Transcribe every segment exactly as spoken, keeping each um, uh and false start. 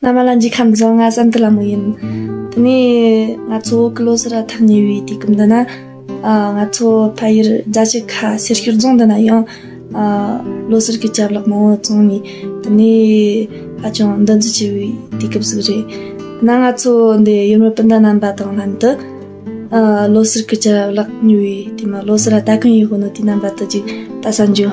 རྣམ་པ་ལྷན་རྒྱས་ཁམས་བཟང་། ང་བསམ་དུ་ལ་མོ་ཡིན། དེ་ནས་ང་ཚོ་བོད་ཀྱི་ལོ་གསར་ལ་ཐག་ཉེ་བའི་དུས་སྐབས་འདི་ན། ཨ། ང་ཚོ་ཕ་ཡུལ་རྫ་ཆུ་ཁ་སེར་ཤུལ་རྫོང་འདི་ན་ཡང་། ཨ། ལོ་གསར་གྱི་ཅ་ལག་མང་བོ་བཙོང་ནས། དེ་ནས་ཧ་ཅང་འདུ་འཛི་ཆེ་བའི་དུས་སྐབས་ཤིག་རེད། ན་ང་ཚོ་འདི་ཡུལ་མི་སྤུན་ཟླ་རྣམ་པ་དང་ལྷན་དུ། ཨ། ལོ་གསར་གྱི་ཅ་ལག་ཉོ་བའི་དེ་མ་ལོ་གསར་ལ་ལྟ་གི་ཡོད་ནོ་དེ་རྣམ་པ་དུ་ཅིག་ལྟ་ས་འཇུ།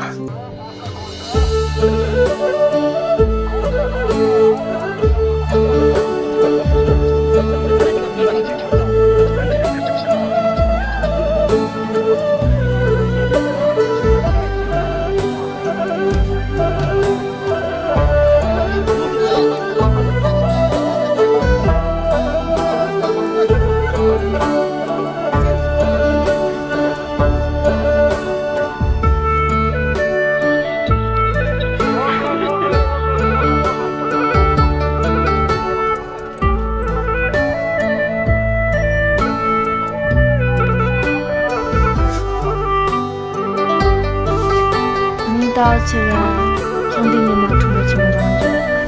ཉིན་ལྟར་ཆེ་ཡང་ཁྱང་ལྡན་ནས་མ་འཁྲུངས་པ་ཆེན་མོ་རང་འཇོག་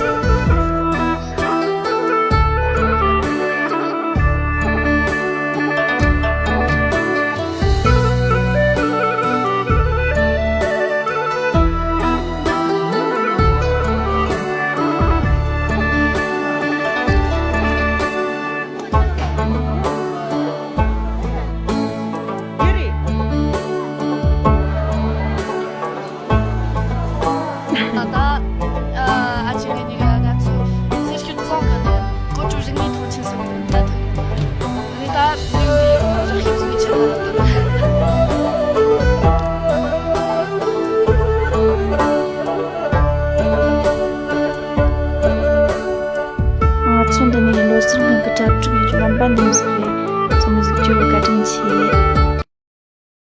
ད་ལྟ་ཨ་ཅེ་ངེད་གཉིས་ཀ་ང་ཚོ་སེར་ཤུལ་རྫོང་གི་ནས་གོ་ཀྲུའུ་རིག་གནས་མཐོང་ཆེན་སོང་ལྟ་ཐུབ་ཡོད། ངས་ད་ལུང་འདིའི་རིག་གཞུང་གི་ཆེད་ལ་ལྟ། ང་ཚོ་འདི་ནས་ལོ་གསར་སྔོན་གྱི་གྲ་སྒྲིག་ཡོད་རྒྱུ་རྣམ་པ་འདི་ཟིག་རེད། ཚང་མ་གཟིགས་རྒྱུ་བཀའ་དྲིན་ཆེ།